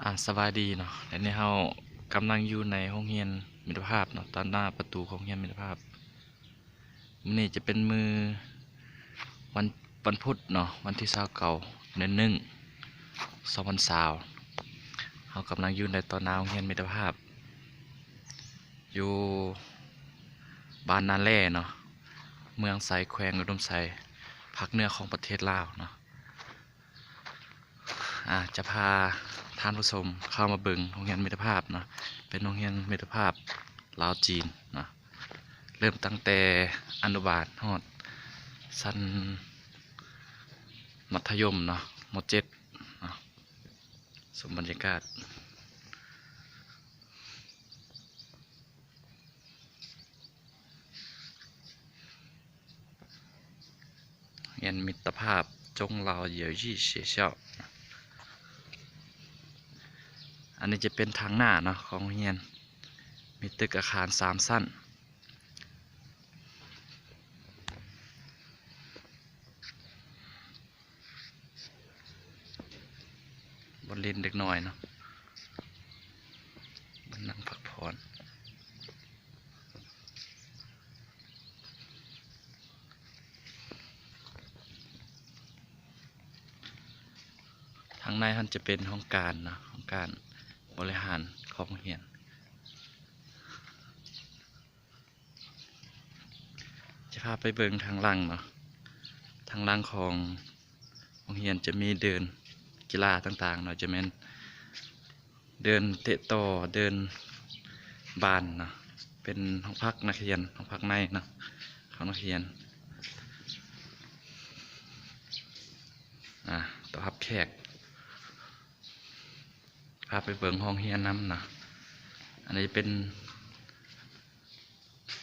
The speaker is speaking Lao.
ອາ ສະບາຍດີເນາະ, ແລະ ນີ້ເຮົາກຳລັງຢູ່ໃນໂຮງຮຽນມິດຕະພາບເນາະ, ຕາມໜ້າປະຕູຂອງໂຮງຮຽນມິດຕະພາບ. ມື້ນີ້ຈະເປັນມື້ວັນ ວັນພຸດເນາະ, ວັນທີຊາວເກົ້າ ເດືອນໜຶ່ງ ສອງພັນຊາວ. ເຮົາກຳລັງຢູ່ໃນຕໍ່ໜ້າໂຮງຮຽນມິດຕະພາບ ຢູ່ບ້ານນາແລເນາະ, ເມືອງໄຊ ແຂວງອຸດົມໄຊ, ພາກເໜືອຂອງປະເທດລາວເນາະ. ອາ ຈະພາທ່ານຜູ້ຊົມເຂົ້າມາເບິ່ງໂຮງຮຽນມິດຕະພາບເນາະ, ເປັນໂຮງຮຽນມິດຕະພາບລາວຈີນເນາະ, ເລີ່ມຕັ້ງແຕ່ອະນຸບານຮອດຊັ້ນມັດທະຍົມເນາະ, ມໍເຈັດເນາະ. ຊົມບັນຍາກາດ ຮຽນມິດຕະພາບ 中老友谊学校. ອັນນີ້ຈະເປັນທາງໜ້າເນາະຂອງໂຮງຮຽນ, ມີຕຶກອາຄານສາມຊັ້ນ. ບ່ອນຫຼິ້ນເດັກນ້ອຍເນາະ, ບ່ອນນັ່ງພັກຜ່ອນ. ທາງໃນຫັ້ນຈະເປັນຫ້ອງການເນາະ, ຫ້ອງການບໍລິຫານຂອງໂຮງຮຽນ. ຈະພາໄປເບິ່ງທາງຫຼັງເນາະ, ທາງຫຼັງຂອງໂຮງຮຽນຈະມີເດີ່ນກິລາຕ່າງໆເນາະ, ຈະແມ່ນເດີ່ນເຕະຕໍ່, ເດີ່ນບານເນາະ, ເປັນຫ້ອງພັກນັກຮຽນ, ຫ້ອງພັກໃນເນາະ ຂອງນັກຮຽນ. ອາ ຕ້ອນຮັບແຂກ. ພາໄປເບິ່ງຫ້ອງຮຽນນຳເນາະ. ອັນນີ້ເປັນ